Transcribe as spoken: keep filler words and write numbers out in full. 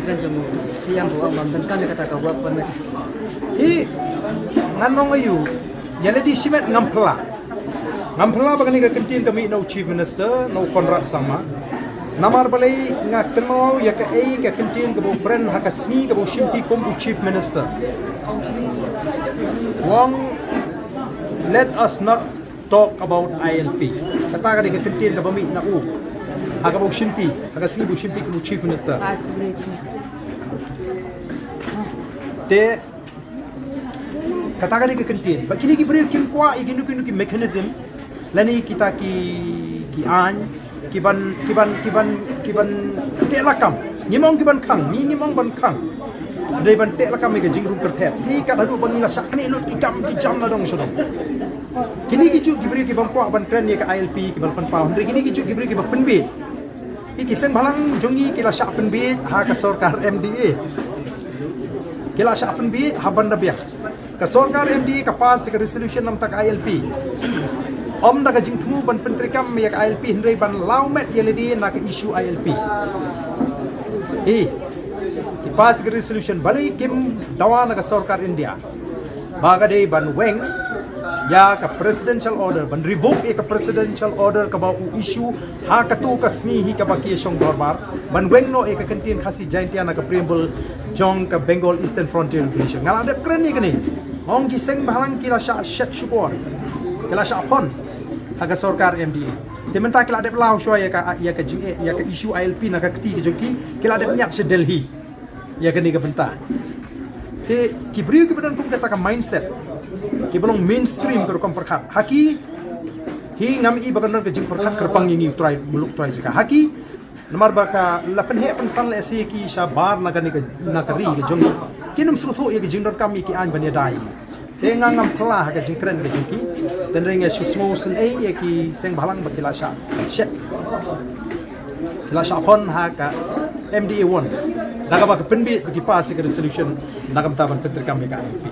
jingkren jong u C M ba u ong ba ym donkam ïa kata ka work permit. Hi, ngan ong ïa u, ïa lade shimet ngam phylla. Ngam phylla ba kane ka kyntien ka mih na u Chief Minister, na u Conrad Sangma. Namar balei nga kynmaw ïa kaei ka kyntien kaba u kren ha ka sngi kaba u shimti kum u Chief Minister. U ong, let us not talk about I L P. Kata ka dei ka kyntien kaba mih na u ha kaba u shimti, ha ka sngi ba u shimti kum u Chief Minister. Te kata ka dei ka kyntien. Ba kine ki briew kim kwah ïa kino kino ki mechanism lane kita ki, ki aiñ ki ban, ki ban, ki ban, ki ban teh lakam. Ngim ong ki ban khang, ngi ngim ong ban khang. Dei ban teh lakam ïa ka jingrung kyrthep. Ngi kat haduh ba ngi la shah kane lut ki kam ki jam la dong sha dong. Kine ki juh ki briew ki bym kwah ban kren ïa ka I L P ki ban pynpaw. Hynrei kine ki juh ki briew ki ba pynbiej. Ki, ki seng bhalang jong ngi ki la shah pynbiej ha ka sorkar M D A. Ki la shah pynbiej ha ban da biang. Ka sorkar M D A ka pass ïa ka resolution namar ka I L P. Ym da ka jingthmu ban pyntreikam ïa ka I L P hynrei ban law met ïa lade na ka issue I L P. Hi, ki pass ïa ka resolution balei kim dawa na ka sorkar India ba ka dei ban weng ïa ka presidential order, ban revoke ïa ka presidential order kaba u issue ha katu ka sngi hi kaba ki shong dorbar, ban weng noh ïa ka kyntien Khasi Jaintia na ka preamble jong ka Bengal Eastern Frontier Regulation. Nga la dep kren ïa kane. Ong ki seng bhalang ki la shah shet shukor, ki la shah phon ha ka sorkar M D A. Te mynta ki la dep law shuwa ïa ka, ïa ka jing, ïa ka issue I L P na ka kti ka jong ki, ki la dep ñiad sha Delhi ïa kane ka bynta. Te ki briew ki ba don kum kata ka mindset, ki ba long mainstream ka rukom pyrkhat. Ha ki, hi ngam i ba kan don ka jingpyrkhat kyrpang ïa ngi u trai, muluk trai jaka. Ha ki, namar ba ka la pynheh pynsan lehse ki shabar na kane ka, na ka ri ka jong ngi. Kin ym sngewthuh ïa ka jingdonkam ïa ki aiñ ban ïada ïa ngi. Te nga ngam phylla ha ka jingkren ka jong ki. Tang hynrei nga shu sngew synei ïa ki seng bhalang ba ki la shah shet, ki la shah phon ha ka M D A one. Da kaba ka pynbiej ba ki pass ïa ka resolution na ka bynta ban pyntreikam ïa ka I L P.